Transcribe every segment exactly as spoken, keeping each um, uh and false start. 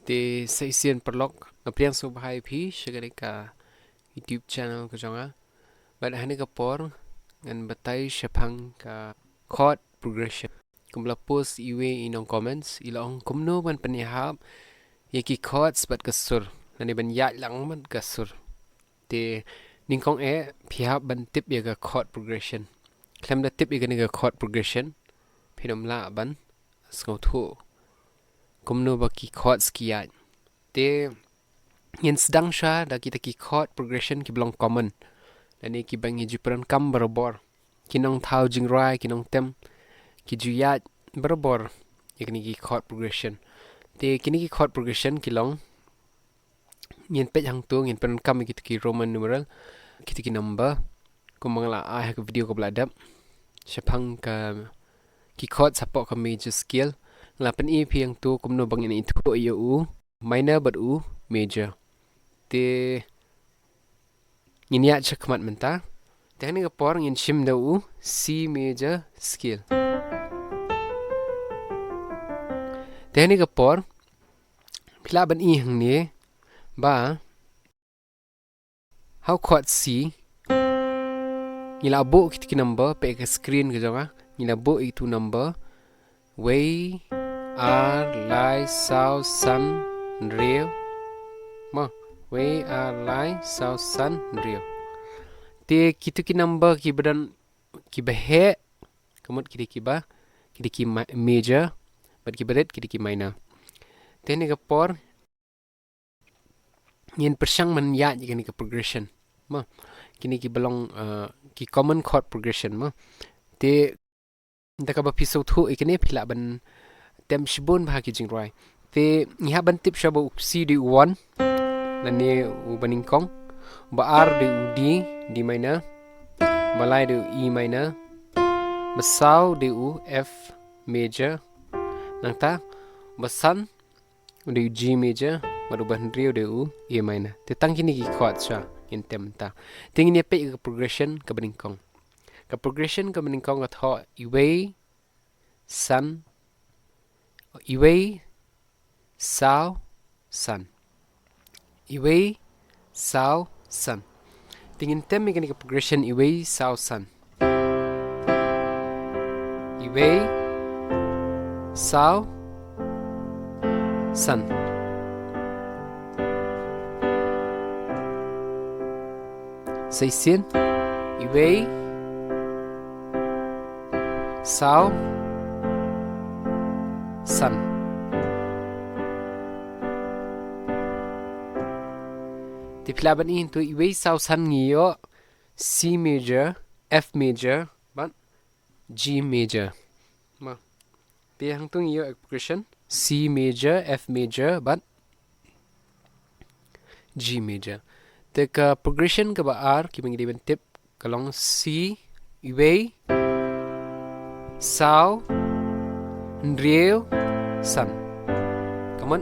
Te sa shisien paralok, nga pdiang sngewbha ïa phi sha kane ka YouTube channel ka jong nga. Bad ha kane ka por ngan batai shaphang ka chord progression. Kumba la post iwei i nong comments, i la ong kumno ban pynïahap ïa ki chords bad ka sur, lane ban ïaid lang bad ka sur. Te nyngkong eh phi hap ban tip ïa ka chord progression. Khlem da tip ïa kane ka chord progression, phin ym lah ban sngewthuh kumno ba ki chords ki ïaid. Te ngin sdang shuwa da kita ki chord progression kiba long common, lane kiba ngi ju pyndonkam barabor. Ki nongthaw jingrwai, ki nongtem, ki ju ïaid barabor ïa kine ki chord progression. Te kine ki chord progression ki long, ngin peit hangto, ngin pyndonkam ïa kita ki Roman numeral, kita ki number, kumba nga la ai ha ka video kaba la dep shaphang ka ki chords hapoh ka major scale. Nga la pyni ïa phi hangto kumno ba ngin ithuh ïa u minor bad u major. Te ngin ïaid shakhmat mynta. Te ha kane ka por ngin shim da u C major scale. Te ha kane ka por phi lah ban i hangne ba ha u chord C ngi la buh kita ki number, peit ka screen ka jong nga, ngi la buh ïa kitu number: wei, ar, lai, saw, san, hynriew. Mo, wei, ar, lai, saw, san, hynriew. Te kitu ki number kiba don, kiba heh, ka mut ki dei kiba, ki dei ki ma-, major, bad kiba rit ki dei ki minor. Te ha kane ka por ngin pyrshang ban ïaid ïa kane ka progression. Mo, kine kiba long, uh, ki common chord progression mo. Te da kaba phi sngewthuh ïa kine phi lah ban tem shibun bha ki jingrwai. Te ngi hap ban tip shuwa ba u C dei u one, lane uba nyngkong. Uba ar dei u D, D minor. Uba lai dei u E minor. Uba saw dei u F major. Nangta uba san u dei u G major, bad uba hynriew u dei u A minor. Te tang kine ki chord shuwa ngin tem mynta. Te ngin ïa peit ka progression kaba nyngkong. Ka progression kaba nyngkong ka thoh iwei, san, iwei, saw, san. Iwei, saw, san. Te ngin tem ïa kane ka progression iwei, saw, san. Iwei, saw, san. Sa shisien. Iwei, saw, san. Te phi lah ban i hangto, iwei, saw, san ngi ïoh C major, F major bad G major. Mo. Te hangto ngi ïoh progression C major, F major bad G major. Te ka progression kaba ar kiba ngi dei ban tip ka long C, iwei, saw, hynriew, san. Ka mut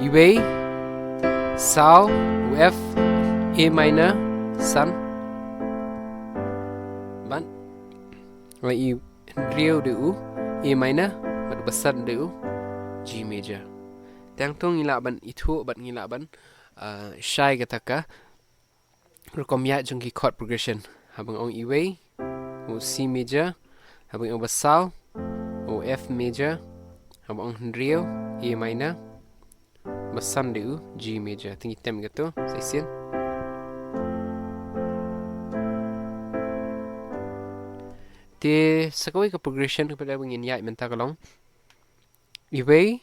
iwei, saw, u F, A minor, san. Bad, wa i hynriew dei u A minor, bad uba san dei u G major. Te hangto ngi lah ban ithuh bad ngi lah ban, uh, shai kata ka rukom ïaid jong ki chord progression. Haba nga ong iwei, u C major, haba nga ong ba saw, u F major, haba ong hynriew, A minor, ba san dei u G major. Te ngi tem kato sa shisien. Te sa kawei ka progression kaba ngin ïaid mynta ka long iwei,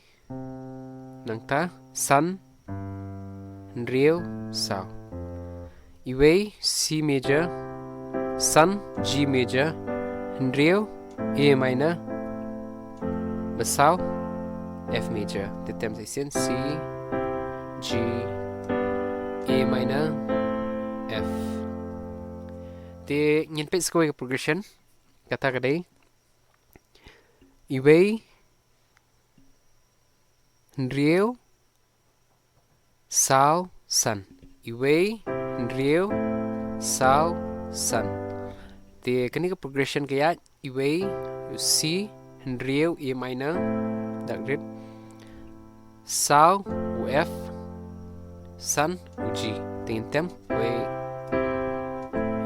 nangta san, hynriew, saw. Iwei, C major, san, G major, hynriew, A minor, ba saw, F major. Te tem sa shisien, C, G, A minor, F. Te ngin peit sa kawei ka progression, kata ka dei iwei, hynriew, saw, san. Iwei, hynriew, saw, san. Te kane ka progression ka ïaid Iwei, u C, hynriew, E minor, dak rit, saw, u F, san, u G. Te ngin tem, iwei,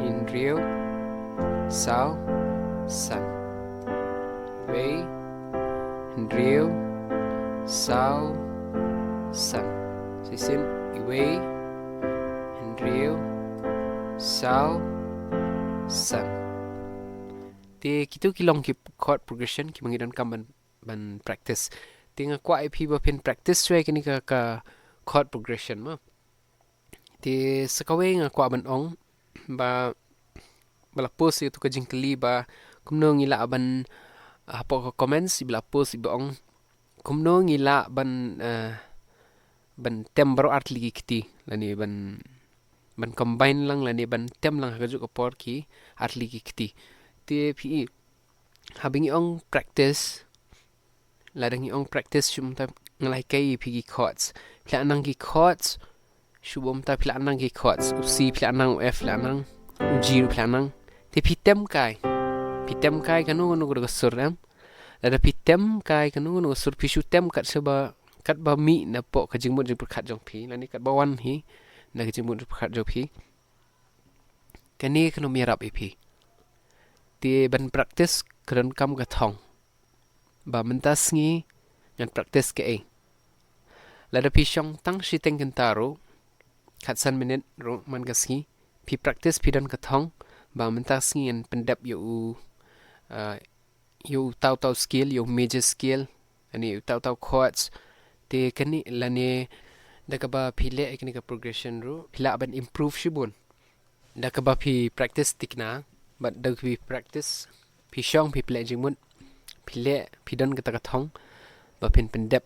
hynriew, saw, san. Iwei, hynriew, saw, san. Shisien, iwei, hynriew, saw, san. Te kito ki long ki chord progression kiba ngi donkam ban, ban practice. Te nga kwah ïa phi ba phin practice shuwa kine ka, ka chord progression mo. Te sa kawei nga kwah ban ong ba, ba la post ïa tu ka jingkylli ba kumno ngi lah ban, ah, hapoh ka comments ba la post ba ong kumno ngi lah ban, ah, ban tem baroh artylli ki kti lane ban, ban combine lang lane ban tem lang ha kajuh ka por ki artylli ki kti. Te phi i, haba ngi ong practice, lada ngi ong practice shu mynta nga la hikai ïa phi ki chords. Phi la nang ki chords, shu mynta phi la nang ki chords. U C phi la nang, u F phi la nang, u G phi la nang. Te phi tem kai. Phi tem kai kano kano ka sur em. Lada phi tem kai kano kano ka sur phi shu tem kat shaba, katba mih napoh ka jingmut jingpyrkhat jong phi lane katba wan hi na ka jingmut jingpyrkhat jong phi. Kane kan ym ïarap ïa phi. Te ban practice ka donkam ka thong ba mynta sngi ngan practice kaei. Lada phi shong tang shiteng kynta ruh, khatsan minit ruh man ka sngi, phi practice phi don ka thong ba mynta sngi ngan pyndep ïa u, ah, ïa uta uta u scale, ïa u major scale, lane ïa uta uta u chords. Te kane lane da kaba phi leh kane ka progression ruh phi lah ban improve shibun. Da kaba phi practice thikna bad da kaba phi practice, phi shong phi pynleh jingmut, phi leh, phi don kata ka thong ba phin pyndep.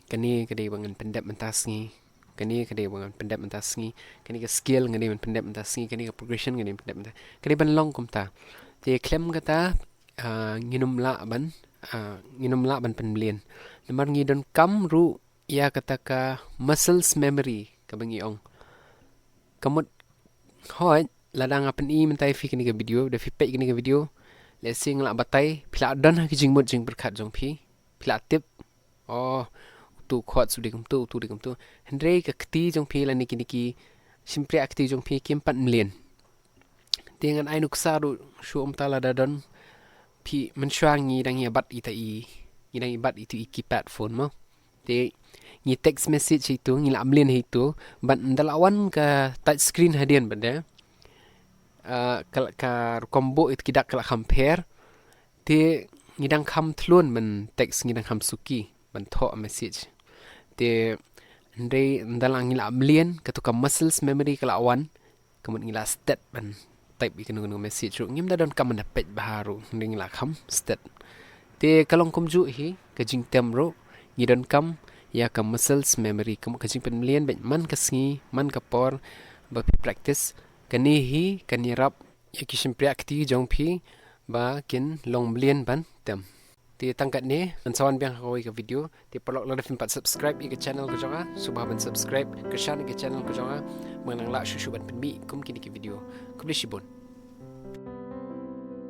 Kane ka dei ba ngan pyndep mynta sngi. Kane ka dei ba ngan pyndep mynta sngi. Kane ka scale ka dei ban pyndep mynta sngi. Kane ka progression ka dei ban pyndep mynta. Ka dei ban long kumta. Te khlem kata, ah, ngin ym lah ban, ah, ngin ym lah ban pynmlien. Namar ngi donkam ruh ïa kata ka muscles memory kaba ngi ong. Ka mut, hooid, lada nga pyni mynta ïa phi kane ka video, da phi peit kane ka video, lehse nga la batai, phi la don ha ki jingmut jingpyrkhat jong phi, phi la tip, oh, utu u chord u dei kumtu, utu u dei kumtu. Hynrei ka kti jong phi lane kine ki shympriah kti jong phi kim pat mlien. Te ngan ai nuksa ruh shu ym ta lada don phi, mynshuwa ngi dang ïa bat ita i, ngi dang ïa bat itu i keypad phone mo. Te ngi text message itu, ngi la mlien itu, bad ynda la wan ka touch screen hadien bad de, ah, ka, ka rukom buh itu ki dak ka la kham pher. Te ngi dang kham thlun ban text, ngi dang kham suki ban thoh message. Te hynrei ynda la ngi la mlien, katu ka muscles memory ka la wan, ka mut ngi la stet ban type ïa kano kano message ruh. Ngim da donkam ban da peit bha ruh, hynrei ngi la kham stet. Te ka long kumjuh hi ka jingtem ruh, ngi donkam ïa ka muscles memory, ka mut ka jingpynmlien beit man ka sngi, man ka por, ba phi practice. Kane hi kan ïarap ïa ki shympriah kti jong phi ba kin long mlien ban tem. Te tang katne, ngan sa wan biang ha kawei ka video. Te paralok, lada phim pat subscribe ïa ka channel ka jong nga, sngewbha ban subscribe, kyrshan ïa ka channel ka jong nga, ba ngan nang lah shuh shuh ban pynmih kum kine ki video. Khublei shibun.